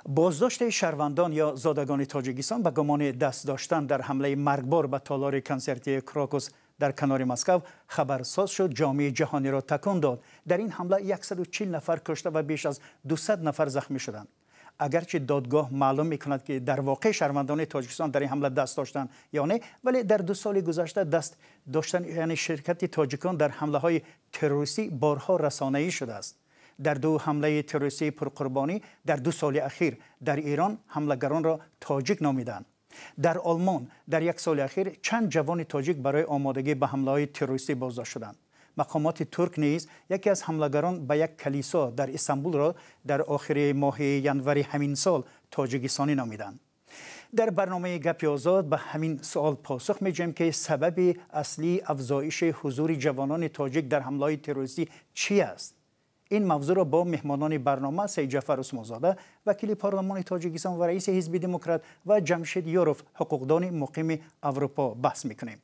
Боздошти шаҳрвандон ё зодагони Тоҷикистон ба гумони даст доштан дар ҳамлаи маргбор ба толори консертии Крокус дар канори Москва хабарсоз шуд, ҷомеаи ҷаҳониро такон дод. Дар ин ҳамла 140 нафар кушта ва беш аз 200 нафар захмӣ шуданд. Агарчи додгоҳ маълум мекунад, ки дар воқеъ шаҳрвандони Тоҷикистон дар ин ҳамла даст доштанд ё не, вале дар 2 соли гузашта даст доштан, яъне ширкати тоҷикон дар ҳамлаҳои террористӣ борҳо расонаӣ шудааст. Дар 2 ҳамлаи террористии пурқурбонӣ дар 2 соли ахир дар Эрон ҳамлагаронро тоҷик номиданд. Дар Олмон дар 1 соли ахир чанд ҷавони тоҷик барои омодагӣ ба ҳамлаҳои террористӣ боздошт шуданд. Мақомоти турк низ яке аз ҳамлагарон ба як калисо дар Истанбулро дар охири моҳи январи ҳамин сол тоҷикистонӣ номиданд. Дар барномаи Гапи Озод ба ҳамин суол посух меҷӯем, ки сабаби аслии афзоиши ҳузури ҷавонони тоҷик дар ҳамлаҳои террористӣ чӣ аст? Ин мавзӯъро бо меҳмонони барнома Сайидҷафар Усмонзода, вакили парлумони Тоҷикистон ва раиси ҳизби Демократ, ва Ҷамшед Ёров, ҳуқуқдони муқими Аврупо баҳс мекунем.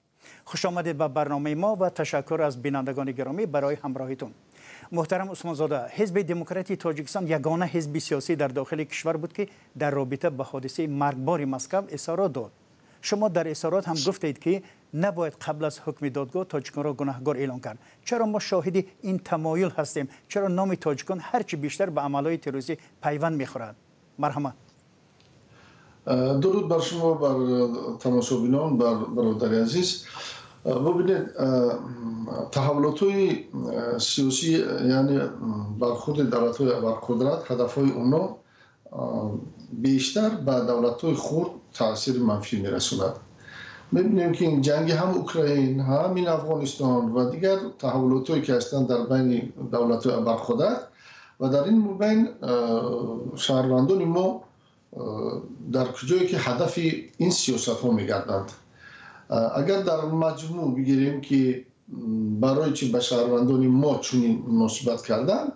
Хуш омадед ба барномаи мо ва ташаккур аз бинандагони гиромӣ барои ҳамроҳитон. Муҳтарам Усмонзода, ҳизби Демократии Тоҷикистон ягона ҳизби сиёсӣ дар дохили кишвар буд, ки дар робита ба ҳодисаи маргбори Москва изҳорот дод. Шумо дар изҳорот ҳам гуфтед, ки набояд қабл аз ҳукми додгоҳ тоҷиконро гунаҳгор эълон кард. Чаро мо шоҳиди ин тамоюл ҳастем? Чаро номи тоҷикон ҳарчи бештар ба амалҳои террористӣ пайванд мехӯрад? Марҳамат. Дуруд бар шумо, бар тамошобинон, бар бародари азиз. Бубинед, таҳаввулотҳои сиёсӣ, яъне бархурди давлатҳои абарқудрат, ҳадафҳои онҳо бештар ба давлатҳои хурд таъсири манфӣ мерасонад. Мебинем, ки ин ҷанги ҳам Украин, ҳам ин Афғонистон ва дигар таҳаввулотҳое ки ҳастанд дар байни давлатҳои абарқудрат ва дар ин мобайн шаҳрвандони мо дар куҷое ки ҳадафи ин сиёсатҳо мегарданд. Агар дар маҷмӯъ бигирем, ки барои чӣ ба шаҳрвандони мо чунин муносибат карданд,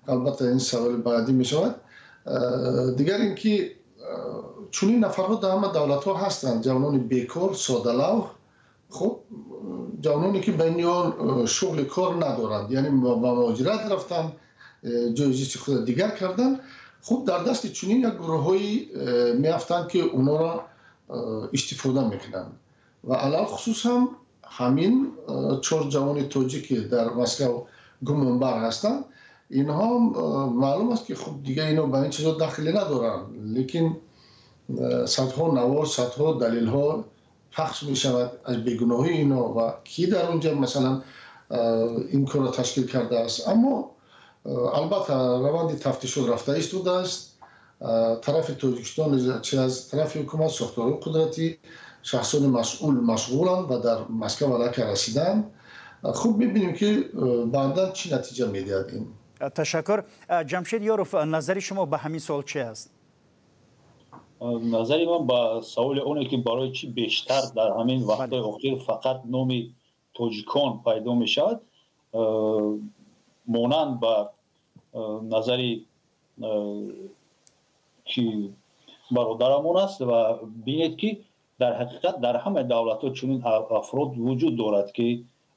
албатта ин саволи баъдӣ мешавад. Дигар ин ки чунин нафарҳо дар ҳама давлатҳо ҳастанд, ҷавонони бекор, содалавҳ, хуб, ҷавононе ки байни он шуғли кор надоранд, яъне ба муҳоҷират рафтанд, ҷои зисти худро дигар карданд. Хуб, дар дасти чунин як гурӯҳҳое меафтанд, ки онҳоро истифода мекунанд ва алалхусус ҳам ҳамин 4 ҷавони тоҷик, ки дар Москва гумонбар ҳастанд, инҳо маълум аст, ки хуб, дигар инҳо ба ин чизо дахле надоранд, лекин садҳо навор, садҳо далелҳо пахш мешавад аз бегуноҳии инҳо ва ки дар онҷа масалан ин корро ташкил кардааст. Аммо албатта раванди тафтишот рафта истодааст. Тарафи Тоҷикистон, чи аз тарафи ҳукумат, сохторҳои қудратӣ, шахсони масъул машғуланд ва дар Москва аллакай расиданд. Хуб, мебинем, ки баъдан чӣ натиҷа медиҳад ин. Ташаккур. Ҷамшед Ёров, назари шумо ба ҳамин суол чи аст? Назари ман ба саволи оне, ки барои чӣ бештар дар ҳамин вақтҳои охир фақат номи тоҷикон пайдо мешавад, монанд ба назари ки бародарамон аст. Ва бинед, ки дар ҳақиқат дар ҳамаи давлатҳо чунин афрод вуҷуд дорад, ки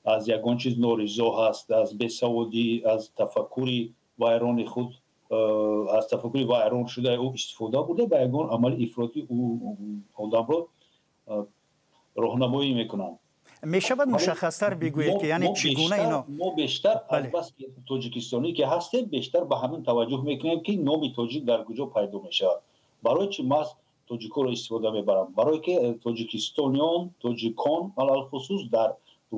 аз ягон чиз норизо ҳаст, аз бесаводӣ, аз тафаккури вайрони худ, аз тафаккури вайрон шудаи ӯ истифода бурда, ба ягон амали ифротӣ ӯ одамро роҳнамоӣ мекунанд. Мешавад мушаххастар бигӯед, ки яъне чӣ гуна ино? Мо бештар азбаски тоҷикистонӣ ки ҳастем, бештар ба ҳамин таваҷҷӯҳ мекунем, ки номи тоҷик дар куҷо пайдо мешавад. Барои чӣ маҳз тоҷикоро истифода мебарам? Барое ки тоҷикистониён, тоҷикон алалхусус дар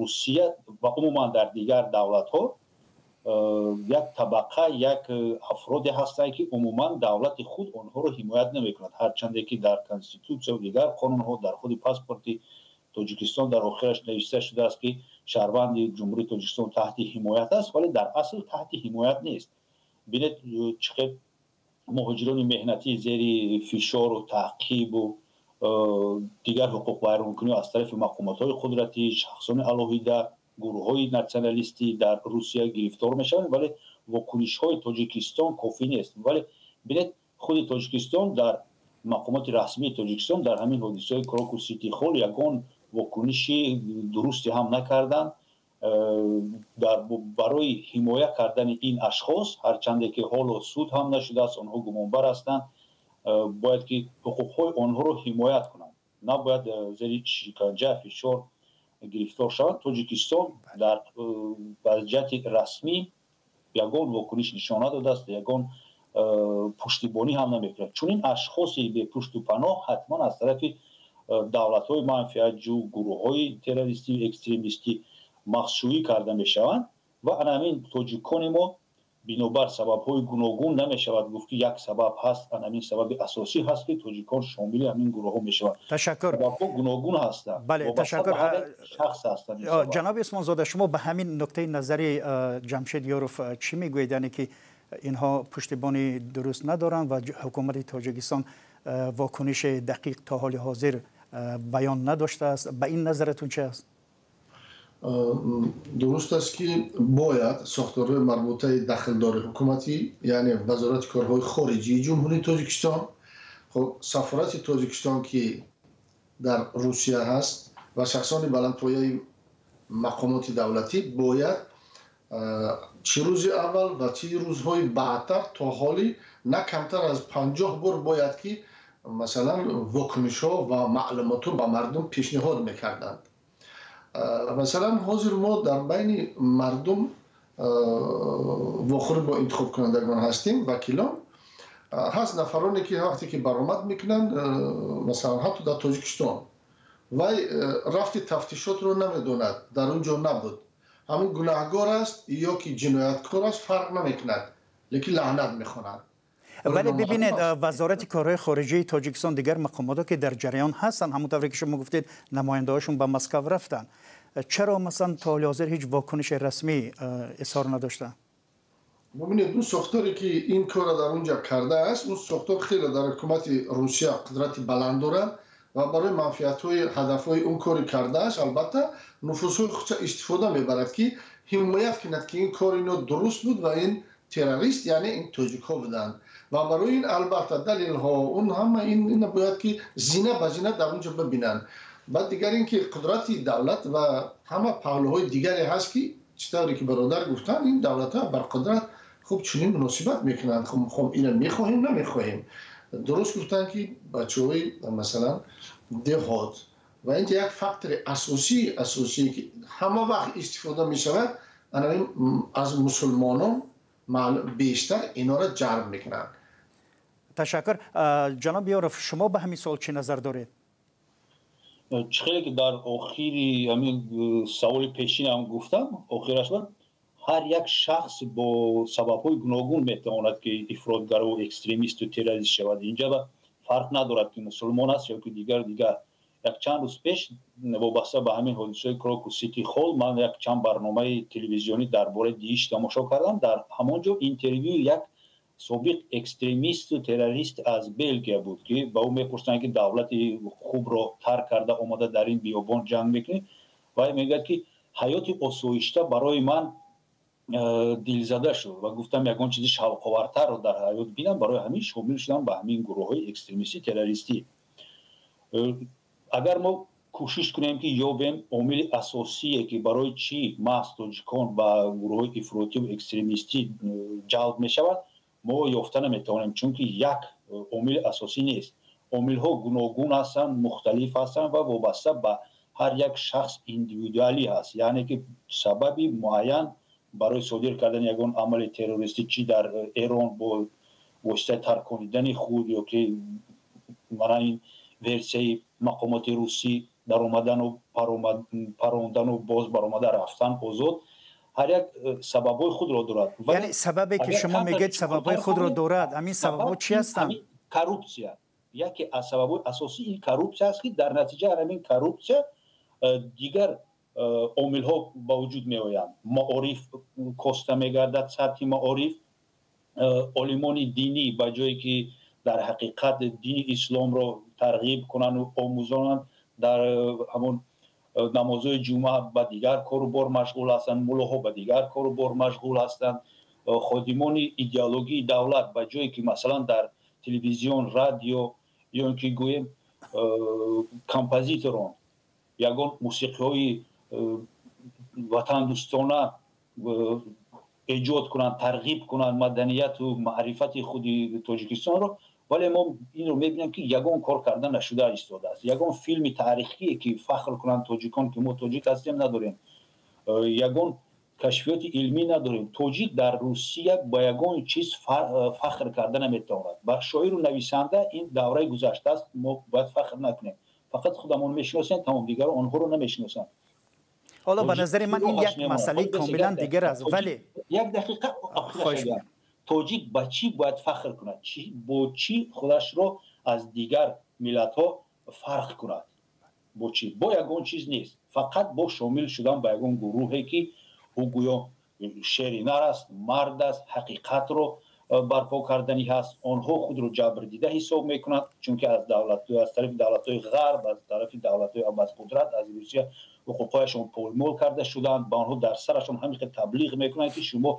Русия ва умуман дар дигар давлатҳо як табақа, як афроде ҳастанд, ки умуман давлати худ онҳоро ҳимоят намекунад, ҳарчанде ки дар конститутсия ва дигар қонунҳо, дар худи паспорти Тоҷикистон дар охираш навишта шудааст, ки шаҳрванди Ҷумҳурии Тоҷикистон таҳти ҳимоят аст, вале дар асл таҳти ҳимоят нест. Бинед, чӣ хел муҳоҷирони меҳнатӣ зери фишору таъқибу дигар ҳуқуқвайронкунӣ аз тарафи мақомотҳои қудратӣ, шахсони алоҳида, гурӯҳҳои натсионалистӣ дар Русия гирифтор мешаванд, вале вокунишҳои Тоҷикистон кофӣ нест. Вале бинед, худи Тоҷикистон, дар мақомоти расмии Тоҷикистон дар ҳамин ҳодисаҳои Крокус Сити Холл ягон вокуниши дурусте ҳам накарданд барои ҳимоя кардани ин ашхос, ҳарчанде ки ҳоло суд ҳам нашудааст, онҳо гумонбар ҳастанд. Бояд ки ҳуқуқҳои онҳоро ҳимоят кунанд, набояд зери шиканҷа, фишор гирифтор шаванд. Тоҷикистон дар ҷиҳати расмӣ ягон вокуниш нишон надодааст, ягон пуштибонӣ ҳам намекунад. Чунин ашхоси бепушту паноҳ ҳатман аз тарафи давлатҳои манфиатҷӯ, гурӯҳҳои террористию экстремистӣ махсӯӣ карда мешаванд ва ана ҳамин тоҷикони мо бинобар сабабҳои гуногун намешавад гуфт, ки як сабаб ҳаст, ана ҳамин сабаби асосӣ ҳаст, ки тоҷикон шомили ҳамин гурӯҳҳо мешаванд. Ташаккур. Сабабҳо гуногун ҳастанд. Бале, ташаккур. Шахс ҳастанд. Ҷаноби Усмонзода, шумо ба ҳамин нуктаи назари Ҷамшед Ёров чӣ мегӯед? Яъне ки инҳо пуштибонӣ дуруст надоранд ва ҳукумати Тоҷикистон вокуниши дақиқ то ҳоли ҳозир баён надоштааст. Ба ин назаратон чи аст? Дуруст аст, ки бояд сохторҳои марбутаи дахлдори ҳукуматӣ, яъне Вазорати корҳои хориҷии Ҷумҳурии Тоҷикистон, хоб, сафорати Тоҷикистон, ки дар Русия ҳаст, ва шахсони баландпояи мақомоти давлатӣ бояд чӣ рӯзи аввал ва чӣ рӯзҳои баъдтар то ҳоли на камтар аз 50 бор бояд ки масалан вокунишҳо ва маълумотҳо ба мардум пешниҳод мекарданд. Масалан, ҳозир мо дар байни мардум вохӯрӣ бо интихобкунандагон ҳастем, вакилон ҳаст, нафароне ки вақте ки баромад мекунанд, масалан, ҳатто дар Тоҷикистон, вай рафти тафтишотро намедонад, дар он ҷо набуд, ҳамун гунаҳгор аст ё ки ҷинояткор аст, фарқ намекунад, лекин лаънат мехонад. Вале бибинед, Вазорати корҳои хориҷии Тоҷикистон, дигар мақомото ки дар ҷараён ҳастанд, ҳамон тавре ки шумо гуфтед, намояндаҳошон ба Москав рафтанд, чаро масалан то ҳоли ҳозир ҳеҷ вокуниши расмӣ изҳор надоштанд? Бибинед, он сохторе ки ин корро дар он ҷо кардааст, он сохтор хеле дар ҳукумати Русия қудрати баланд дорад ва барои манфиатҳои ҳадафҳои он кори кардааст, албатта, нуфузҳои худша истифода мебарад, ки ҳимоят кунад, ки ин кор ино дуруст буд ва ин террорист, яъне ин тоҷикҳо буданд. Ва барои ин, албатта, далелҳо, он ҳама ина бояд ки зина ба зина дар он ҷо бибинанд. Баъд дигар ин ки қудрати давлат ва ҳама паҳлӯҳои дигаре ҳаст, ки чӣ тавре ки бародар гуфтанд, ин давлатҳо бар қудрат хуб чунин муносибат мекунанд. Хуб, ина мехоҳем, намехоҳем. Дуруст гуфтанд, ки бачаҳои масалан деҳот ва инҷа як фактори асосие ки ҳама вақт истифода мешавад, ана аз мусулмонон бештар инора ҷалб мекунанд. Ташаккур. Ҷаноби Ёров, шумо ба ҳамин суол чӣ назар доред? Чӣ хеле ки дар охири ҳамин саволи пешинам гуфтам, охираш ҳар як шахс бо сабабҳои гуногун метавонад ки ифротгаро, экстремисту террорист шавад. Инҷа фарқ надорад, ки мусулмон аст ё ки дигар. Як чанд рӯз пеш вобаста ба ҳамин ҳодисаи Крокус Сити Холл ман як чанд барномаи телевизионӣ дар бораи ДИИШ тамошо кардам. Дар ҳамон ҷо интервюи як собиқ экстремисту террорист аз Белгия буд, ки ба ӯ мепурсанд, ки давлати хубро тарк карда омада дар ин биёбон ҷанг мекунӣ. Вай мегӯяд, ки ҳаёти осоишта барои ман дилзада шуд ва гуфтам, ягон чизи шавқовартарро дар ҳаёт бинам, барои ҳамин шомил шудам ба ҳамин гурӯҳҳои экстремистӣ, террористӣ. Агар мо кӯшиш кунем, ки ёбем омили асосие, ки барои чӣ маҳз тоҷикон ба гурӯҳҳои ифротиву экстремистӣ ҷалб мешавад, мо ёфта наметавонем, чунки як омили асосӣ нест. Омилҳо гуногун ҳастанд, мухталиф ҳастанд ва вобаста ба ҳар як шахс индивидуалӣ ҳаст. Яъне ки сабаби муайян барои содир кардани ягон амали террористӣ, чӣ дар Эрон бо воситаи тарконидани худ ё ки мана ин версияи мақомоти русӣ, даромадану парондану боз баромада рафтан озод, ҳар як сабабҳои худро дорад. Яъне сабабе ки шумо мегӯед, сабабҳои худро дорад, ҳамин сабабҳо чӣ ҳастанд? Коррупсия. Яке аз сабабҳои асосӣ ин коррупсия аст, ки дар натиҷаи ҳамин коррупсия дигар омилҳо ба вуҷуд меоянд. Маориф коста мегардад, сатҳи маориф. Олимони динӣ ба ҷое ки дар ҳақиқат дини исломро тарғиб кунанду омӯзонанд, дар ҳамон намозҳои ҷумъа ба дигар кору бор машғул ҳастанд, муллоҳо ба дигар кору бор машғул ҳастанд. Ходимони идеологии давлат ба ҷое ки масалан дар телевизион, радио ё ин ки гӯем композиторон ягон мусиқиҳои ватандӯстона эҷод кунанд, тарғиб кунанд маданияту маърифати худи Тоҷикистонро, Вале мо инро мебинем, ки ягон кор карда нашуда истодааст. Ягон филми таърихие, ки фахр кунанд тоҷикон, ки мо тоҷик ҳастем, надорем. Ягон кашфиёти илмӣ надорем. Тоҷик дар Русия ба ягон чиз фахр карда наметавонад. Ба шоиру нависанда ин давраи гузаштааст, мо бояд фахр накунем. Фақат худамон мешиносем, тамом, дигаро онҳоро намешиносанд. Ҳоло ба назари ман ин як масъалаи комилан дигар аст, вале Як дақиқа. Тоҷик ба чӣ бояд фахр кунад? Бо чӣ худашро аз дигар миллатҳо фарқ кунад? Бо чӣ? Бо ягон чиз нест, фақат бо шомил шудан ба ягон гурӯҳе, ки ӯ гӯё шери нар аст, мард аст, ҳақиқатро барпо карданӣ ҳаст. Онҳо худро ҷабрдида ҳисоб мекунанд, чунки аз тарафи давлатҳои ғарб, аз тарафи давлатҳои абарқудрат, аз Русия ҳуқуқҳояшон поймол карда шуданд. Ба онҳо дар сарашон ҳамин хел таблиғ мекунанд, ки шумо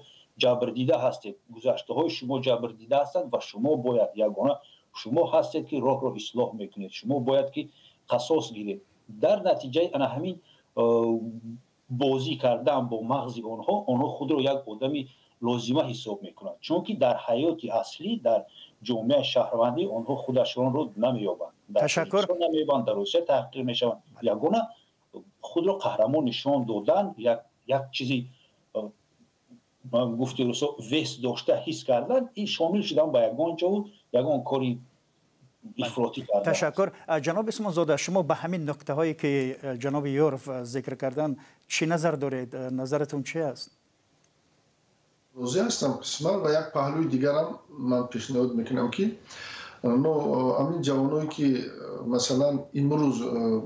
ҷабрдида ҳастед, гузаштаҳои шумо ҷабрдида ҳастанд ва шумо бояд, ягона шумо ҳастед, ки роҳро ислоҳ мекунед, шумо бояд ки қасос гиред. Дар натиҷаи ана ҳамин бозӣ кардан бо мағзи онҳо, онҳо худро як одами лозима ҳисоб мекунанд, чунки дар ҳаёти аслӣ, дар ҷомеаи шаҳрвандӣ онҳо худашонро намеёбанд. Ташаккур. Намеёбанд, дар Русия таҳқир мешаванд. Ягона худро қаҳрамон нишон додан, як чизи, гуфти русо, вес дошта ҳис кардан, ин шомил шудан ба ягон ҷову ягон кори ифротӣ кардан. Ташаккур. Ҷаноби Исмонзода, шумо ба ҳамин нуктаҳое, ки ҷаноби Ёров зикр карданд, чӣ назар доред? Назаратон чи аст? Розӣ ҳастам қисман ва як паҳлӯи дигарам ман пешниҳод мекунам, ки но ҳамин ҷавоное, ки масалан имрӯз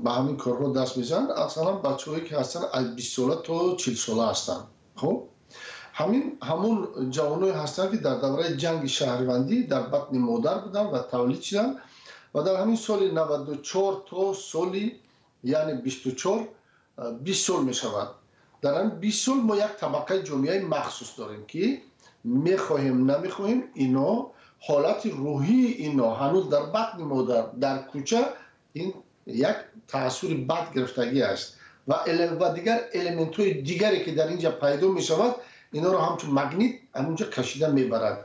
ба ҳамин корҳо даст мезананд, асалан бачаҳое, ки ҳастанд, аз 20сола то 40сола ҳастанд. Хуб, ҳамин ҳамун ҷавоное ҳастанд, ки дар давраи ҷанги шаҳрвандӣ дар батни модар буданд ва тавлид шуданд ва дар ҳамин соли 94 то соли, яъне 24, 20 сол мешавад. Дар ҳамин 20 сол мо як табақаи ҷомеаи махсус дорем, ки мехоҳем, намехоҳем, ино ҳолати рӯҳии ино ҳанӯз дар батни модар, дар кӯча ин як таассури бад гирифтагӣ аст ва дигар элементҳои дигаре, ки дар ин ҷа пайдо мешавад, инҳоро ҳамчун магнит ҳаминҷо кашида мебарад.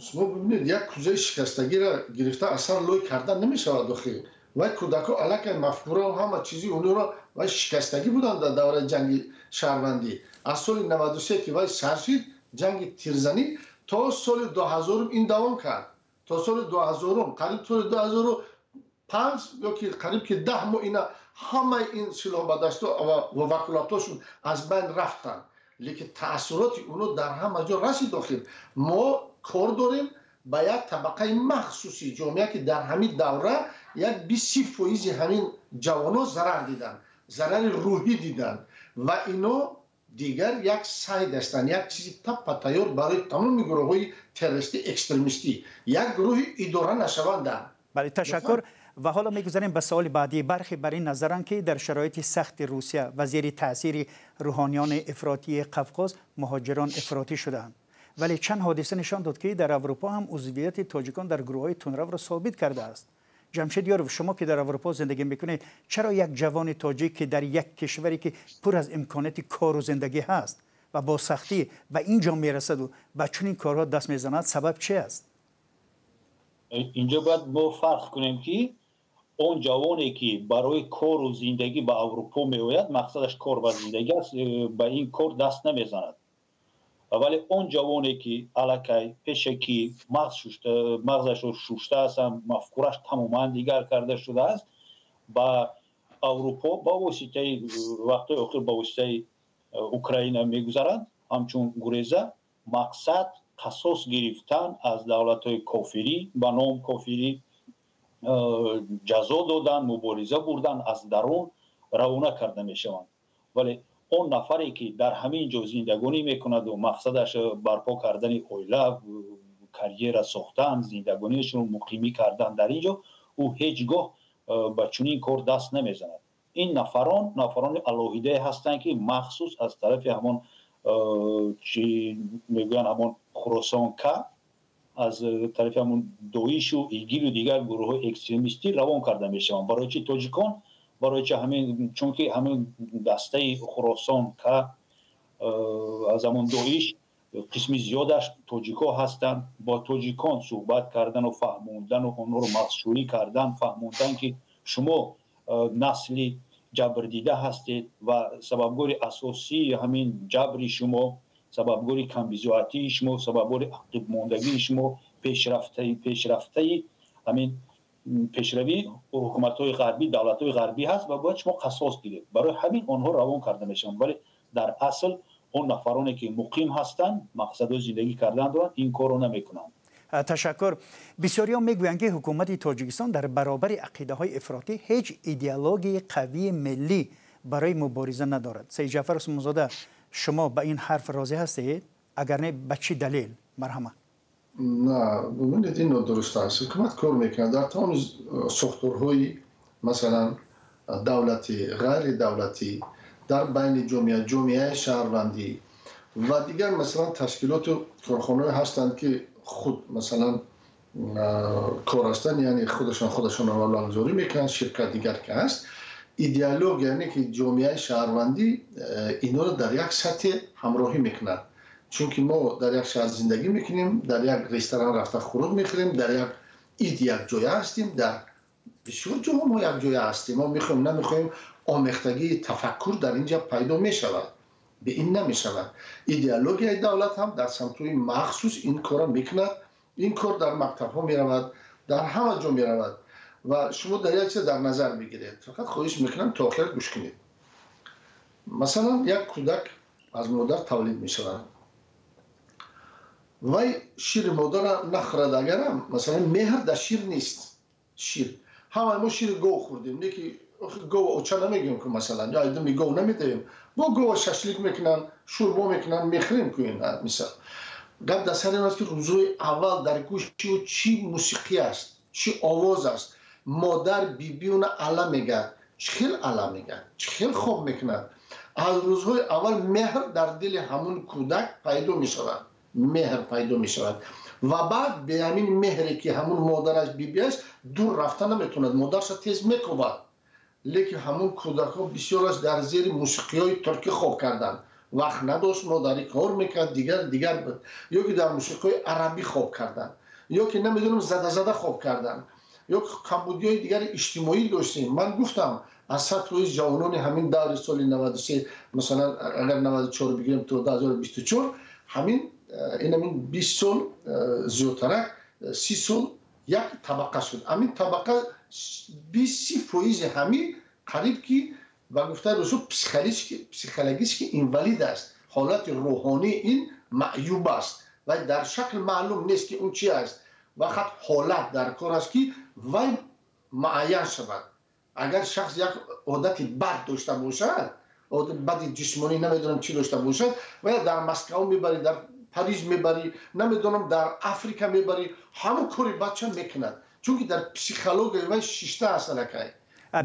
Шумо бибинед, як кӯзаи шикастагиро гирифта асар лой кардан намешавад. Охир вай кӯдакҳо аллакай мафкура, ҳама чизи онҳоро вай шикастагӣ буданд дар давраи ҷанги шаҳрвандӣ. Аз соли 93, ки вай сар шид, ҷанги тирзанӣ, то соли 2000-ум ин давом кард, то соли 2000-ум, қариб соли 2005 ё ки қариб ки 10 моҳ ина ҳамаи ин силоҳбадастҳо ва ваколатҳошон аз байн рафтанд, лекин таассуроти онҳо дар ҳама ҷо расид. Охир мо кор дорем ба як табақаи махсуси ҷомеа, ки дар ҳамин давра як 20-30 фоизи ҳамин ҷавонҳо зарар диданд, зарари рӯҳӣ диданд ва ино дигар як сайд ҳастанд, як чизи таппа тайёр барои тамоми гурӯҳҳои террористӣ, экстремистӣ, як гурӯҳи идора нашаванда. Бале, ташаккур. Ва ҳоло мегузарем ба саволи баъдӣ. Бархе бар ин назаранд, ки дар шароити сахти Русия ва зери таъсири рӯҳониёни ифротии Қавқоз муҳоҷирон ифротӣ шудаанд, вале чанд ҳодиса нишон дод, ки дар Аврупо ҳам узвияти тоҷикон дар гурӯҳҳои тундравро собит кардааст. Ҷамшед Ёров, шумо ки дар Аврупо зиндагӣ мекунед, чаро як ҷавони тоҷик, ки дар як кишваре, ки пур аз имконияти кору зиндагӣ ҳаст ва бо сахтӣ ба ин ҷо мерасаду ба чунин корҳо даст мезанад? Сабаб чи аст? Инҷо бояд мо фарқ кунем, ки он ҷавоне, ки барои кору зиндагӣ ба Аврупо меояд, мақсадаш кор ва зиндагӣ аст, ба ин кор даст намезанад. Вале он ҷавоне, ки аллакай пешакӣ мағзашро шуштааст, мафкураш тамоман дигар карда шудааст, ба Аврупо ба воситаи, вақтҳои охир ба воситаи Украина мегузаранд ҳамчун гуреза. Мақсад қасос гирифтан аз давлатҳои кофирӣ, ба ном кофирӣ, ҷазо додан, мубориза бурдан, аз дарун равона карда мешаванд. Вале он нафаре, ки дар ҳамин ҷо зиндагонӣ мекунаду мақсадаш барпо кардани оила, карьера сохтан, зиндагониашро муқимӣ кардан дар ин ҷо, ӯ ҳеҷ гоҳ ба чунин кор даст намезанад. Ин нафарон нафарони алоҳидае ҳастанд, ки махсус аз тарафи ҳамон, чи мегӯянд, ҳамон Хуросон-К, аз тарафи ҳамон Доишу, ИГИЛу дигар гурӯҳҳои экстремистӣ равон карда мешаванд. Барои чи тоҷикон? Барои чи ҳамин? Чунки ҳамин дастаи Хуросон К аз ҳамон Доиш Қисми зиёдаш тоҷикҳо ҳастанд. Бо тоҷикон суҳбат кардану фаҳмондану онҳоро мағзшӯӣ кардан, фаҳмондан, ки шумо насли ҷабрдида ҳастед ва сабабгори асосии ҳамин ҷабри шумо, сабабгори камбизоатии шумо, сабабгори ақибмондагии шумо, пешрафтаи ҳамин пешравии ҳукуматҳои ғарбӣ, давлатҳои ғарбӣ ҳаст ва бояд шумо қасос гиред. Барои ҳамин онҳо равон карда мешаванд. Вале дар асл он нафароне ки муқим ҳастанд, мақсадҳои зиндагӣ кардан доранд, ин корро намекунанд. Ташаккур. Бисёриҳо мегӯянд, ки ҳукумати Тоҷикистон дар баробари ақидаҳои ифротӣ ҳеҷ идеологияи қавии миллӣ барои мубориза надорад. Саид Ҷаъфар Усмонзода, шумо ба ин ҳарф розӣ ҳастед? Агар не, ба чӣ далел? Марҳамат. На, бубинед, ин нодуруст аст. Ҳукумат кор мекунад дар тамоми сохторҳои, масалан, давлатӣ, ғайридавлатӣ, дар байни ҷомеа, ҷомеаи шаҳрвандӣ ва дигар, масалан, ташкилоту корхонаҳое ҳастанд, ки худ, масалан, кор ҳастанд, яъне худашон маблағгузорӣ мекунанд, ширкат дигар ки ҳаст. Идеология, яъне ки ҷомеаи шаҳрвандӣ инҳоро дар як сатҳе ҳамроҳӣ мекунад, чунки мо дар як шаҳр зиндагӣ мекунем, дар як ресторан рафта хӯрок мехӯрем, дар як ид якҷоя ҳастем, дар бисёр ҷоҳо мо якҷоя ҳастем. Мо мехоҳем, намехоҳем, омехтагии тафаккур дар ин ҷа пайдо мешавад, бе ин намешавад. Идеологияи давлат ҳам дар самтҳои махсус ин корро мекунад. Ин кор дар мактабҳо меравад, дар ҳама ҷо меравад. Ва шумо дар як чиз дар назар бигиред, фақат хоҳиш мекунам, то охир гӯш кунед. Масалан, як кӯдак аз модар тавлид мешавад, вай шири модарро нахӯрад агарам, масалан, меҳр дар шир нест. Шир, ҳамаи мо шири гов хӯрдем, не ки гов оча намегӯем ку, масалан, ё айдуми гов намедавем. Бо гова шашлик мекунанд, шӯрбо мекунанд, мехӯрем ку. Ин мисал, гап дар сари он аст, ки рӯзҳои аввал дар гӯши ӯ чӣ мусиқӣ аст, чӣ овоз аст. Модар, биби уна ала мегӯяд, чӣ хел ала мегӯяд, чӣ хел хоб мекунад. Аз рӯзҳои аввал меҳр дар дили ҳамун кӯдак пайдо мешавад, меҳр пайдо мешавад ва баъд бе ҳамин меҳре, ки ҳамун модараш, бибиаш, дур рафта наметавонад, модарша тез мекобад. Лекин ҳамун кӯдакҳо бисёраш дар зери мусиқиҳои туркӣ хоб карданд, вақт надошт, модарӣ кор мекард, дигар дигар буд, ё ки дар мусиқиҳои арабӣ хоб карданд, ё ки намедонам, зада-зада хоб карданд, ё камбудиҳои дигари иҷтимоӣ доштем. Ман гуфтам, аз 100% ҷавонони ҳамин даври соли 93, масалан, агар 94 бигирем, то 2024, ҳамин ин ҳамин 20 сол зиёдтарак, 30 сол як табақа шуд. Ҳамин табақа 20-30 фоизи ҳамин қариб ки, ба гуфтаи русо, психологически инвалид аст, ҳолати рӯҳонии ин маъюб аст ва дар шакл маълум нест, ки он чи аст. Вақат ҳолат дар кор аст, ки вай муайян шавад. Агар шахс як одати бад дошта бошад, одати бади ҷисмонӣ, намедонам, чӣ дошта бошад, ва дар Москва мебарӣ, дар Париж мебарӣ, намедонам, дар Африка мебарӣ, ҳамон кори бача мекунад, чунки дар психологияи вай шишта аст аллакай.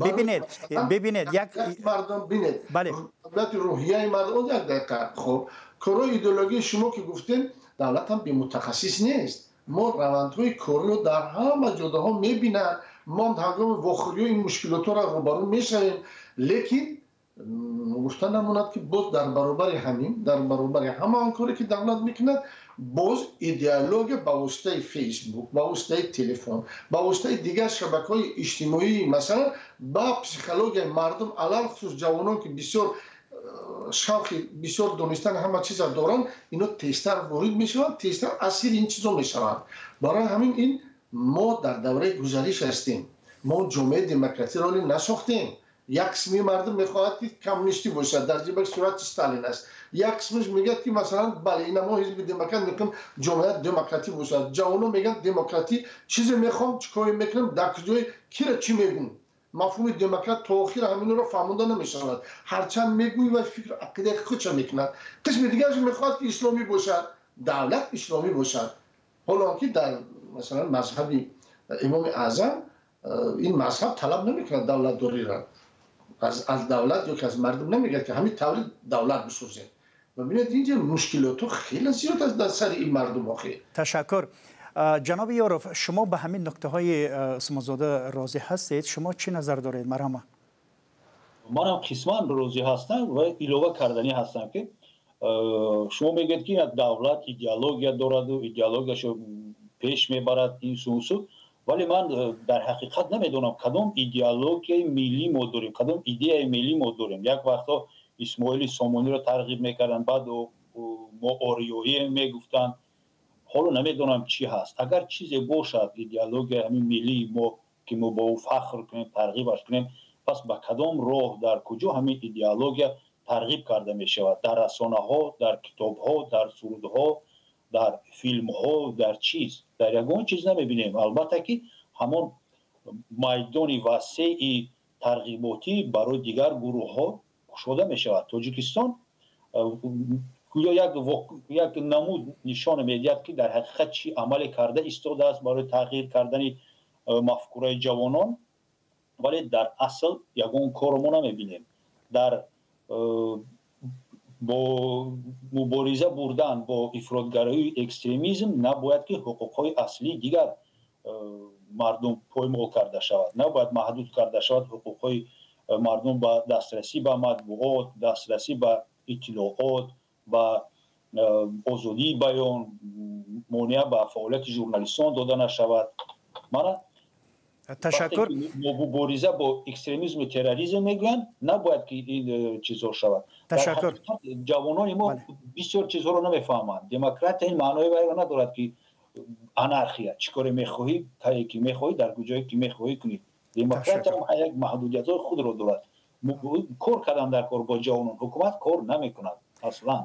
Бибинед, бибинед, як мардум, бинед, бале, рӯҳияи мардум. Як дақиқа. Хоб, корҳои идеологии шумо ки гуфтем, давлат ҳам бемутахассис нест. Мо равандҳои кориро дар ҳама ҷодаҳо мебинанд. Мо ҳангоми вохӯриҳо ин мушкилотҳоро рӯбарӯ мешавем. Лекин гуфта намонад, ки боз дар баробари ҳамин, дар баробари ҳама он коре, ки давлат мекунад, боз идеология ба воситаи Фейсбук, ба воситаи телефон, ба воситаи дигар шабакаҳои иҷтимоӣ, масалан, ба психологияи мардум, алалхусус ҷавонон, ки бисёр шавқи бисёр донистан ҳама чиза доранд, ино тезтар ворид мешаванд, тезтар асири ин чизо мешаванд. Барои ҳамин ин мо дар давраи гузариш ҳастем. Мо ҷомеаи демократиро насохтем. Як қисми мардум мехоҳад, ки коммунистӣ бошад, дар ҷибак сурати Сталин аст. Як қисмаш мегӯяд, ки, масалан, бале, ина мо ҳизби демократ мекунем, ҷомеа демократӣ бошад. Ҷавонон мегӯянд, демократӣ чизе мехоҳам, чӣ коре мекунам, дар куҷои кира чӣ мегӯм. Мафҳуми демократ то охир ҳаминро фаҳмонда намешавад. Ҳарчанд мегӯй, ва фикр, ақидаи худша мекунад. Қисми дигараш мехоҳад, ки исломӣ бошад, давлат исломӣ бошад, ҳоло он ки дар, масалан, мазҳаби Имоми Аъзам ин мазҳаб талаб намекунад давлатдориро аз давлат ё ки аз мардум намегӯяд, ки ҳамин таври давлат бисозем. Ва бинед, инҷа мушкилотҳо хеле зиёд аст дар сари ин мардум охир. Ташаккур. Ҷаноби Ёров, шумо ба ҳамин нуктаҳои Усмонзода розӣ ҳастед? Шумо чӣ назар доред? Марҳама. Манам қисман розӣ ҳастам ва илова карданӣ ҳастам, ки Шумо мегӯед, ки давлат идеология дораду идеологияшо пеш мебарад, ин су, вале ман дар ҳақиқат намедонам, кадом идеологияи миллӣ мо дорем, кадом идеяи миллӣ мо дорем. Як вақтҳо Исмоили Сомониро тарғиб мекарданд, баъд мо ориёӣ мегуфтанд. Ҳоло намедонам, чӣ ҳаст. Агар чизе бошад, идеологияи ҳамин миллии мо, ки мо бо ӯ фахр кунем, тарғибаш кунем, пас ба кадом роҳ, дар куҷо ҳамин идеология тарғиб карда мешавад? Дар расонаҳо, дар китобҳо, дар сурудҳо, дар филмҳо, дар чиз? Дар ягон чиз намебинем. Албатта, ки ҳамон майдони васеи тарғиботӣ барои дигар гурӯҳҳо кушода мешавад. Тоҷикистон гӯё як намуд нишон медиҳад, ки дар ҳақиқат чӣ амале карда истодааст барои тағйир кардани мафкураи ҷавонон, вале дар асл ягон корро мо намебинем. Дар бо мубориза бурдан бо ифротгароию экстремизм набояд, ки ҳуқуқҳои аслии дигар мардум поймол карда шавад, набояд маҳдуд карда шавад ҳуқуқҳои мардум ба дастрасӣ ба матбуот, дастрасӣ ба иттилоот, ба озодии баён, монеа ба фаъолияти журналистон дода нашавад. Мана. Ташаккур. Мубориза бо экстремизму терроризм мегӯянд, набояд, ки ин чизҳо шавад. Ташаккур. Ҷавонони мо бисёр чизҳоро намефаҳманд. Демократия ин маънои вайро надорад, ки анархия, чӣ коре мехоҳӣ, кае ки мехоҳӣ, дар куҷое ки мехоҳӣ кунӣ. Демократия як маҳдудиятҳои худро дорад. Кор кардан дар кор бо ҷавонон, ҳукумат кор намекунад аслан.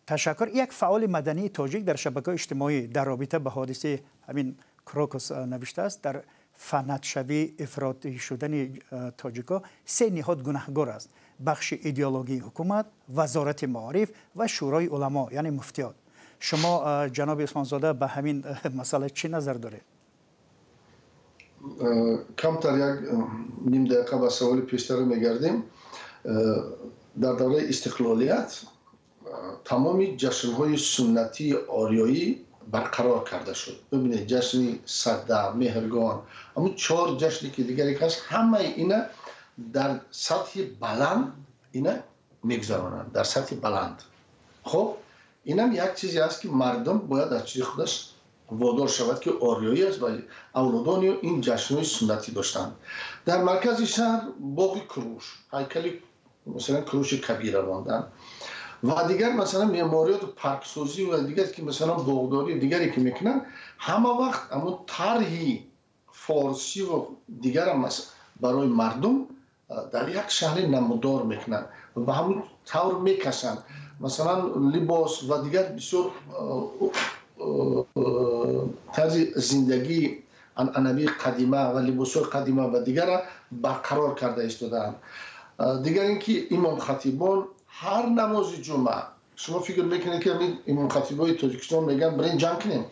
Ташаккур. Як фаъоли мадании тоҷик дар шабакаҳои иҷтимоӣ дар робита ба ҳодисаи ҳамин Крокус навиштааст: дар фанатшавӣ, ифротӣ шудани тоҷикҳо се ниҳод гунаҳгор аст: бахши идеологии ҳукумат, Вазорати маориф ва Шӯрои уламо, яъне муфтиёт. Шумо, ҷаноби Усмонзода, ба ҳамин масъала чӣ назар доред? Камтар як ним дақиқа ба саволи пештара мегардем. Дар давраи истиқлолият тамоми ҷашнҳои суннатии ориёӣ барқарор карда шуд. Бибинед, ҷашни Садда, Меҳргон, ҳамун чор ҷашне, ки дигаре ҳаст, ҳамаи ина дар сатҳи баланд ина мегузаронанд, дар сатҳи баланд. Хуб, инам як чизе аст, ки мардум бояд аз чизи худаш водор шавад, ки ориёӣ аст ва авлодони ин ҷашнҳои суннатӣ доштанд. Дар маркази шаҳр боғи Куруш, ҳайкали, масалан, Куруши Кабира монданд ва дигар, масалан, меъмориёту парксозӣ ва дигар, ки масалан боғдорӣ дигаре ки мекунанд, ҳама вақт ҳамун тарҳи форсиву дигарам барои мардум дар як шаҳри намудор мекунанд ва ба ҳамун тавр мекашанд. Масалан, либос ва дигар бисёр тарзи зиндагии анъанавии қадима ва либосҳои қадима ва дигара барқарор карда истодаанд. Дигар ин ки имомхатибон ҳар намози ҷумъа, шумо фикр мекунед, ки ҳамин имомхатибои Тоҷикистон мегӯянд, бирен ҷанг кунем?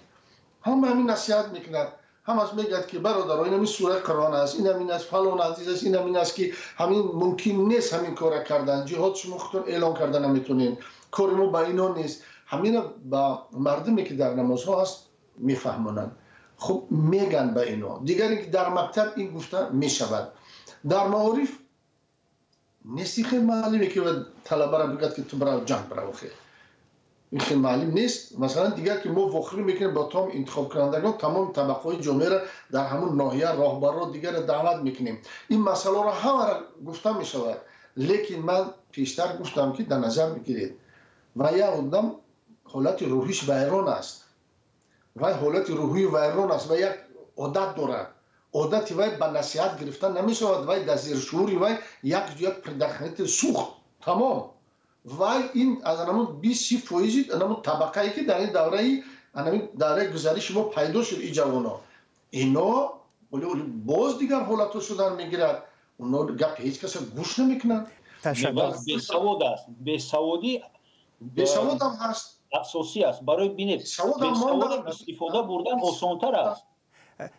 Ҳама ҳамин насиҳат мекунад, ҳамаш мегӯяд, ки бародаро, ин ҳамин сураи Қуръон аст, ин ҳамин аст, фалон азиз аст, ин ҳамин аст, ки ҳамин мумкин нест ҳамин кора кардан, ҷиҳод шумо худтон эълон карда наметонед, кори мо ба ино нест. Ҳамина ба мардуме, ки дар намозҳо ҳаст, мефаҳмонанд. Хуб, мегӯянд ба ино. Дигар ин ки дар мактаб ин гуфта мешавад, дар маориф нести хел муаллиме, ки талабара бигӯяд, ки ту бирав ҷанг, бирав. Хел ин хел муаллим нест. Масалан, дигар ки мо вохӯрӣ мекунем бо тамоми интихобкунандагон, тамоми табақаҳои ҷомеаро дар ҳамун ноҳия, роҳбарро, дигарро даъват мекунем, ин масъаларо ҳамаро гуфта мешавад. Лекин ман пештар гуфтам, ки дар назар бигиред, ва як одам ҳолати рӯҳиш вайрон аст, вай ҳолати рӯҳии вайрон аст ва як одат дорад, одати вай ба насиҳат гирифта намешавад. Вай дар зершуури вай як предохранитель сӯхт, тамом. Вай ин аз анамун 20-30 фоизи анамун табақае, ки дар ин давраи, анамин давраи гузариши мо пайдо шуд, и ҷавоно ино боз дигар ҳолатҳо шудан мегирад. Оно гапи ҳеҷ каса гӯш намекунанд. Бесавод аст, бесаводӣ. Бесаводам ҳаст. Асосӣ аст. Барои бинед, истифода бурдан осонтар аст.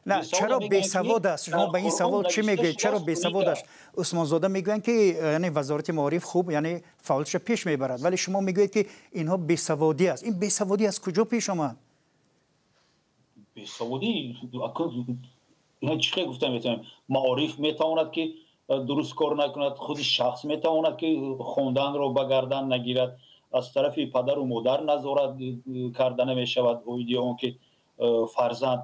На, чаро бесавод аст? Шумо ба ин савол чӣ мегӯед, чаро бесавод аст? Усмонзода мегӯянд, ки яъне Вазорати маориф хуб, яъне фаъолиятша пеш мебарад, вале шумо мегӯед, ки инҳо бесаводӣ аст. Ин бесаводӣ аз куҷо пеш омад? Бесаводӣ чӣ хел гуфта метавонем? Маориф метавонад, ки дуруст кор накунад, худи шахс метавонад, ки хонданро ба гардан нагирад. Аз тарафи падару модар назорат карда намешавад оиди он ки фарзанд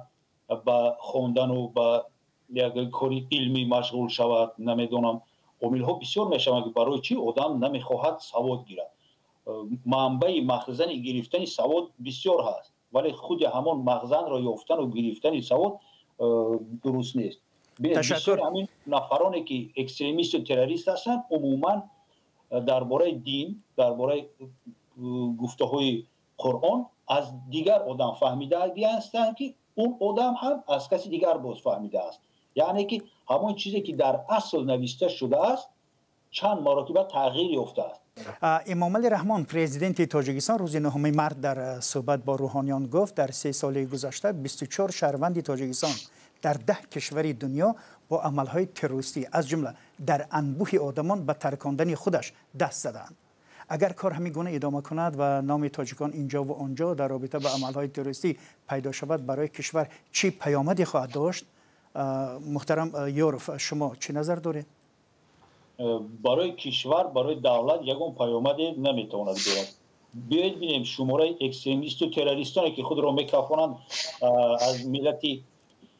ба хондану ба як кори илмӣ машғул шавад. Намедонам, омилҳо бисёр мешаванд, ки барои чӣ одам намехоҳад савод гирад. Манбаи махзани гирифтани савод бисёр ҳаст, вале худи ҳамон махзанро ёфтану гирифтани савод дуруст нест. Ташаккур. Ҳамин нафароне ки экстремисту террорист ҳастанд, умуман дар бораи дин, дар бораи гуфтаҳои Қуръон аз дигар одам фаҳмидаги ҳастанд, ки он одам ҳам аз каси дигар боз фаҳмидааст. Яъне ки ҳамон чизе ки дар асл нависта шудааст, чанд маротиба тағйир ёфтааст. Эмомалӣ Раҳмон, президенти Тоҷикистон, рӯзи 9 март дар суҳбат бо рӯҳониён гуфт, дар 3 соли гузашта 24 шаҳрванди Тоҷикистон дар 10 кишвари дунё бо амалҳои террористӣ, аз ҷумла дар анбӯҳи одамон ба таркондани худаш даст задаанд. Агар кор ҳамин гуна идома кунад ва номи тоҷикон инҷо ва онҷо дар робита ба амалҳои террористӣ пайдо шавад, барои кишвар чӣ паёмаде хоҳад дошт? Муҳтарам Ёров, шумо чӣ назар доред? Барои кишвар, барои давлат ягон паёмаде наметавонад биёрад. Биёед бинем, шумораи экстремисту террористоне ки худро мекафонанд, аз миллати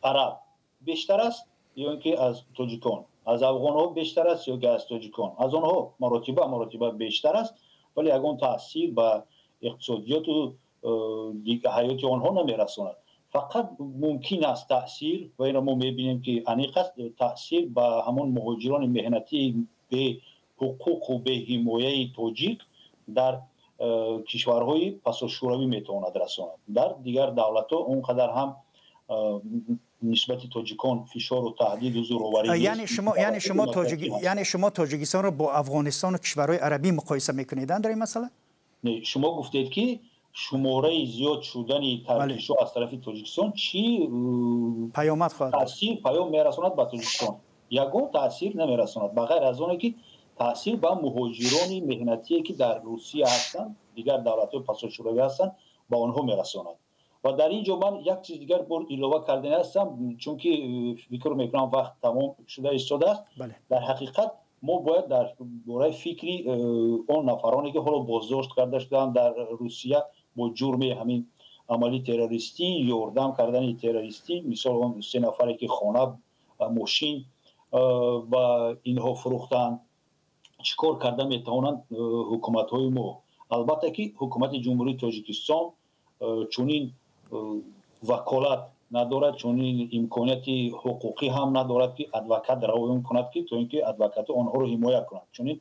араб бештар аст ё ин ки аз тоҷикон? Аз афғонҳо бештар аст ё ки аз тоҷикон? Аз онҳо маротиба маротиба бештар аст, вале ягон таъсир ба иқтисодиёту ҳаёти онҳо намерасонад. Фақат мумкин аст таъсир, ва инро мо мебинем ки аниқ аст, таъсир ба ҳамон муҳоҷирони меҳнатии беҳуқуқу беҳимояи тоҷик дар кишварҳои пасошӯравӣ метавонад расонад. Дар дигар давлатҳо он қадар ҳам нисбати тоҷикон фишору таҳдиду зӯроварӣ. Яъне шумо Тоҷикистонро бо Афғонистону кишварҳои арабӣ муқоиса мекунед дар ин масъала? Не, шумо гуфтед, ки шумораи зиёд шудани таркишҳо аз тарафи Тоҷикистон чӣ паёмад хоҳад таъсир паём мерасонад ба Тоҷикистон. Ягон таъсир намерасонад, ба ғайр аз оне ки таъсир ба муҳоҷирони меҳнатие, ки дар Русия ҳастанд, дигар давлатҳои пасошӯравӣ ҳастанд, ба онҳо мерасонад. Ва дар ин ҷо ман як чиз дигар бор илова кардани ҳастам, чунки фикр мекунам, вақт тамом шуда истодааст. Дар ҳақиқат мо бояд дар бораи фикри он нафароне, ки ҳоло боздошт карда шудаанд дар Русия бо ҷурми ҳамин амали террористӣ, ёрдам кардани террористӣ, мисол он се нафаре, ки хона, мошин ба инҳо фурӯхтанд, чӣ кор карда метавонанд ҳукуматҳои мо? Албатта ки ҳукумати Ҷумҳурии Тоҷикистон чунин ваколат надорад, чунин имконияти ҳуқуқӣ ҳам надорад, ки адвокат равон кунад, ки то ин ки адвокатҳо онҳоро ҳимоя кунанд. Чунин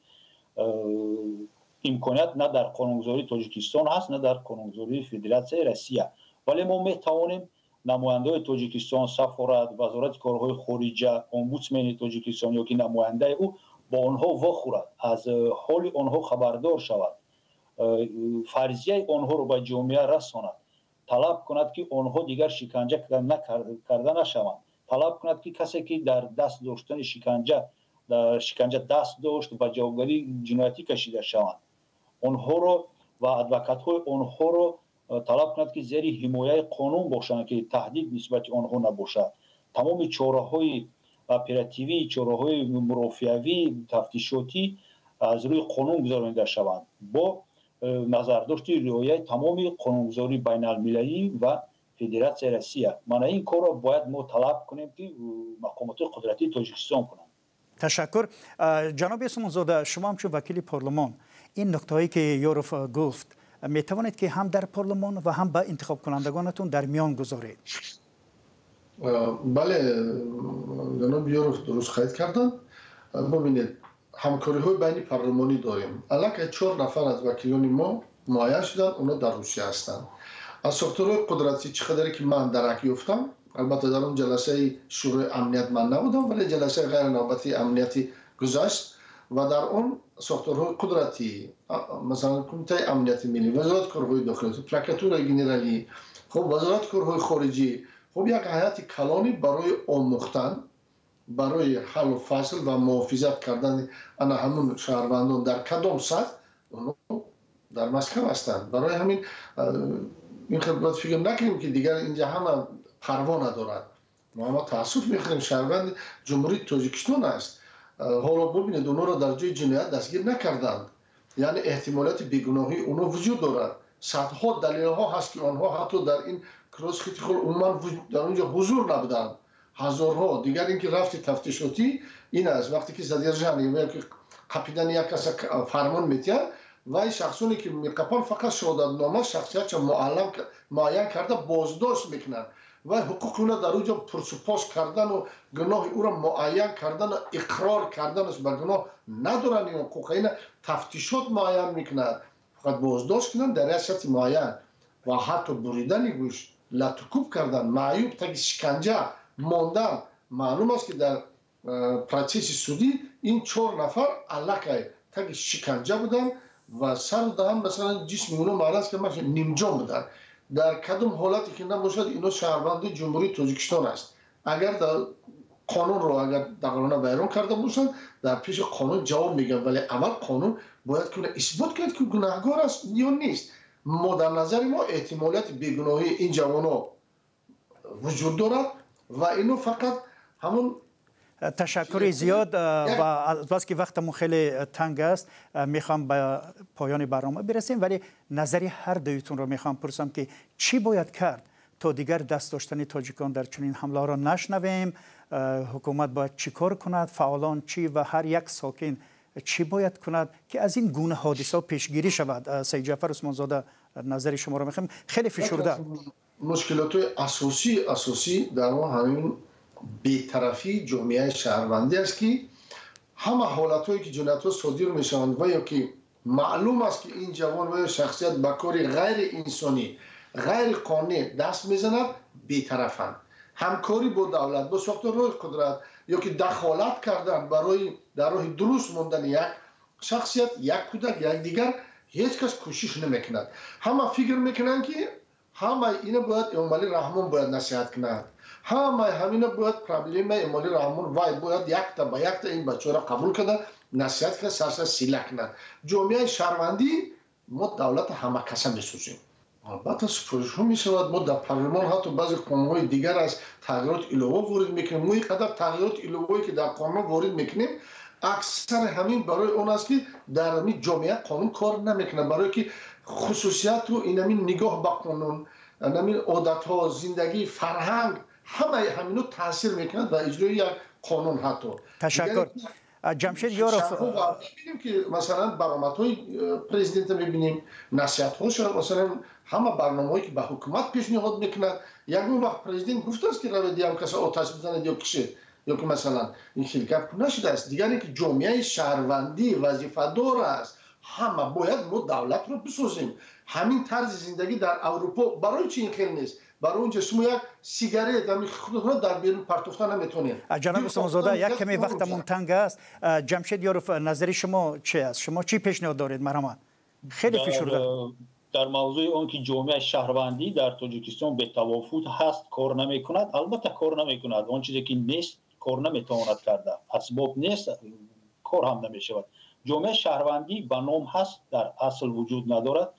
имконият на дар қонунгузории Тоҷикистон ҳаст, на дар қонунгузории Федератсияи Россия. Вале мо метавонем намояндаҳои Тоҷикистон, сафорат, Вазорати корҳои хориҷа, омбудсмени Тоҷикистон ё ки намояндаи ӯ бо онҳо вохӯрад, аз ҳоли онҳо хабардор шавад, фарзияи онҳоро ба ҷомеа расонад, талаб кунад, ки онҳо дигар шиканҷа карда нашаванд, талаб кунад, ки касе, ки дар даст доштани шиканҷа, дар шиканҷа даст дошт, ба ҷавобгарии ҷиноятӣ кашида шаванд, онҳоро ва адвокатҳои онҳоро талаб кунад, ки зери ҳимояи қонун бошанд, ки таҳдид нисбати онҳо набошад, тамоми чораҳои оперативӣ, чораҳои мурофиавӣ, тафтишотӣ аз рӯи қонун гузаронида шаванд бо назардошти риояи тамоми қонунгузории байналмилалӣ ва Федератсияи Россия. Мана ин корро бояд мо талаб кунем, ки мақомоти қудратии Тоҷикистон кунанд. Ташаккур. Ҷаноби Усмонзода, шумо ҳамчун вакили парлумон ин нуктаҳое, ки Ёров гуфт, метавонед, ки ҳам дар парлумон ва ҳам ба интихобкунандагонатон дар миён гузоред? Бале, ҷаноби Ёров дуруст қайд карданд. Бубинед, ҳамкориҳои байни парлумонӣ дорем. Аллакай чор нафар аз вакилони мо муайян шуданд, онҳо дар Русия ҳастанд. Аз сохторҳои қудратӣ, чӣ қадаре ки ман дарак ёфтам, албатта дар он ҷаласаи Шӯрои амният ман набудам, вале ҷаласаи ғайрнавбатии амниятӣ гузашт ва дар он сохторҳои қудратӣ, масалан Кумитаи амнияти миллӣ, Вазорати корҳои дохилӣ, Прокуратураи генералӣ, хуб, Вазорати корҳои хориҷӣ, хуб, як ҳайати калонӣ барои омӯхтан, барои ҳаллу фасл ва муҳофизат кардани ана ҳамун шаҳрвандон дар кадом сатҳ онҳо дар Москва ҳастанд. Барои ҳамин ин хел бояд фикр накунем, ки дигар инҷа ҳама парво надорад. Мо ҳама таассуф мехӯрем, шаҳрванди Ҷумҳурии Тоҷикистон аст. Ҳоло бубинед, онҳоро дар ҷои ҷиноят дастгир накарданд. Яъне эҳтимолияти бегуноҳии онҳо вуҷуд дорад. Садҳо далелҳо ҳаст, ки онҳо ҳатто дар ин Крокус Сити Холл умуман дар онҷо ҳузур набуданд. Ҳазорҳо. Дигар ин ки рафти тафтишотӣ ин аст, вақте ки задержание ё ки қапидани як каса фармон метиҳанд, вай шахсоне ки меқапанд, фақат шаҳодатнома шахсиятша муайян карда боздошт мекунанд. Вай ҳуқуқи ӯро дар он ҷо пурсупос кардану гуноҳи ӯро муайян кардану иқрор карданаш ба гуноҳ надоранд. Ин ҳуқуқа ина тафтишот муайян мекунад. Фақат боздошт кунанд дар як шарти муайян ва ҳатто буридани гӯш, латукӯб кардан, маъюб, таги шиканҷа мондан. Маълум аст, ки дар процесси судӣ ин чор нафар аллакай таги шиканҷа буданд ва сару даҳан, масалан, ҷисми онҳо маълум аст, ки нимҷон буданд. Дар кадом ҳолате ки набошад, ино шаҳрванди Ҷумҳурии Тоҷикистон аст. Агар дар қонунро агар дағалона вайрон карда бошанд, дар пеши қонун ҷавоб мегӯянд, вале аввал қонун бояд ки исбот кунад, ки гунаҳгор аст ё нест. Мо дар назари мо эҳтимолияти бегуноҳии ин ҷавонҳо вуҷуд дорад ва ино фақат ҳамун Ташаккури зиёд. Ва аз ки вақтамон хеле танг аст, мехоҳам ба поёни барнома бирасем, вале назари ҳар дуютонро мехоҳам пурсам, ки чӣ бояд кард, то дигар даст доштани тоҷикон дар чунин ҳамлаҳоро нашнавем? Ҳукумат бояд чӣ кор кунад, фаъолон чӣ ва ҳар як сокин чӣ бояд кунад, ки аз ин гуна ҳодисаҳо пешгирӣ шавад? Саидҷафар Усмонзода, назари шуморо мехоҳем хеле фишурда. Мушкилотҳои асосӣ дар он ҳамин бетарафии ҷомеаи шаҳрвандӣ аст, ки ҳама ҳолатҳое ки ҷиноятҳо содир мешаванд ва ё ки маълум аст, ки ин ҷавон ва ё шахсият ба кори ғайриинсонӣ, ғайриқонунӣ даст мезанад, бетарафанд. Ҳамкорӣ бо давлат, бо сохторҳои қудрат ё ки дахолат кардан барои дар роҳи дуруст мондани як шахсият, як кӯдак, як дигар ҳеҷ кас кӯшиш намекунад. Ҳама фикр мекунанд, ки ҳамаи ина бояд Эмомалӣ Раҳмон бояд насиҳат кунад, ҳамаи ҳамина бояд проблемаи Эмомалӣ Раҳмон, вай бояд якта ба якта ин бачаҳоро қабул карда, насиҳат карда, сарсар сила кунад. Ҷомеаи шаҳрвандӣ, мо давлата ҳамакаса месозем. Албатта, супоришҳо мешавад. Мо дар парлумон ҳатто баъзе қонунҳои дигар аз тағйироти илова ворид мекунем. Мо ин қадар тағйироти иловое ки дар қонунҳо ворид мекунем, аксари ҳамин барои он аст, ки дар ҳамин ҷомеа қонун кор намекунад, барое ки хусусияту инамин нигоҳ ба қонун, инамин одатҳо, зиндагӣ, фарҳанг, ҳамаи ҳамино таъсир мекунад ба иҷрои як қонун ҳатто. Ташаккур. Ҷамшед Ёров. Мебинем, ки масалан баромадҳои президента мебинем, насиҳатҳоша, масалан, ҳама барномаҳое ки ба ҳукумат пешниҳод мекунад. Ягон вақт президент гуфтааст, ки равед, ям каса оташ бизанед ё кишед, ё ки масалан ин хел гап нашудааст. Дигар ин ки ҷомеаи шаҳрвандӣ вазифадор аст. Ҳама бояд мо давлатро бисозем. Ҳамин тарзи зиндагӣ дар Аврупо барои чи ин хел нест? Барои онҷо шумо як сигарет ами худро дар берун партофта наметонед. Ҷаноби Усмонзода, як каме вақтамон танг аст. Ҷамшед Ёров, назари шумо чи аст? Шумо чӣ пешниҳод доред? Марҳамат, хеле фишурда. Дар мавзӯи он ки ҷомеаи шаҳрвандӣ дар Тоҷикистон бетавофут ҳаст, кор намекунад, албатта, кор намекунад. Он чизе ки нест, кор наметавонад карда. Асбоб нест, кор ҳам намешавад. Ҷомеаи шаҳрвандӣ ба ном ҳаст, дар асл вуҷуд надорад,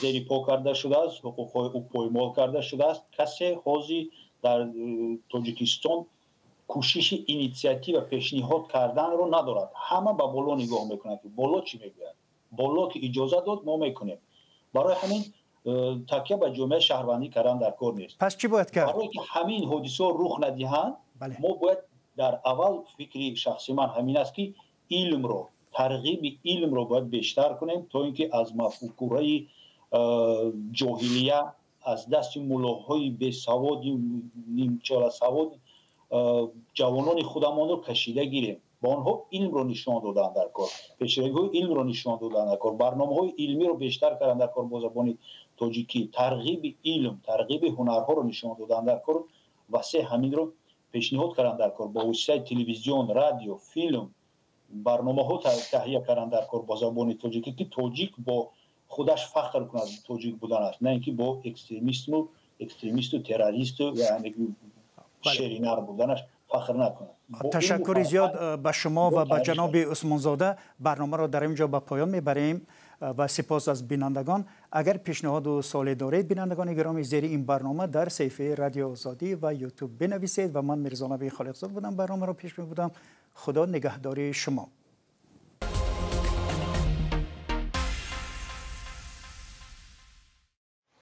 зери по карда шудааст, ҳуқуқҳои ӯ поймол карда шудааст. Касе ҳозир дар Тоҷикистон кӯшиши инициатива пешниҳод карданро надорад. Ҳама ба боло нигоҳ мекунад, ки боло чӣ мегӯяд. Боло ки иҷоза дод, мо мекунем. Барои ҳамин такя ба ҷомеаи шаҳрвандӣ кардан дар кор нест. Пас чӣ бояд кард? Барое ки ҳамин ҳодисаҳо рух надиҳанд, мо бояд дар аввал, фикри шахси ман ҳамин аст, ки илмро, тарғиби илмро бояд бештар кунем, то ин ки аз мафкураи ҷоҳилия, аз дасти муллоҳои бесаводи, нимчоласавод ҷавонони худамонро кашида гирем. Ба онҳо илмро нишон додан дар кор, пешравиҳои илмро нишон додан дар кор, барномаҳои илмиро бештар кардан дар кор бо забони тоҷикӣ, тарғиби илм, тарғиби ҳунарҳоро нишон додан дар кор, васеъ ҳаминро пешниҳод кардан дар кор, бо воситаи телевизион, радио, филм, барномаҳо таҳия кардан дар кор бо забони тоҷикӣ, ки тоҷик бо худаш фахр кунад, тоҷик буданаш, на ин ки бо экстремисту террористу шеринар буданаш фахр накунад. Ташаккури зиёд ба шумо ва ба ҷаноби Усмонзода. Барномаро дар ин ҷо ба поён мебарем ва сипос аз бинандагон. Агар пешниҳоду суоле доред, бинандагони гиромӣ, зери ин барнома дар саҳифаи Радио Озодӣ ва Ютуб бинависед. Ва ман Мирзонаби Холиқзод будам, барномаро пеш мебудам. Худо нигаҳдори шумо.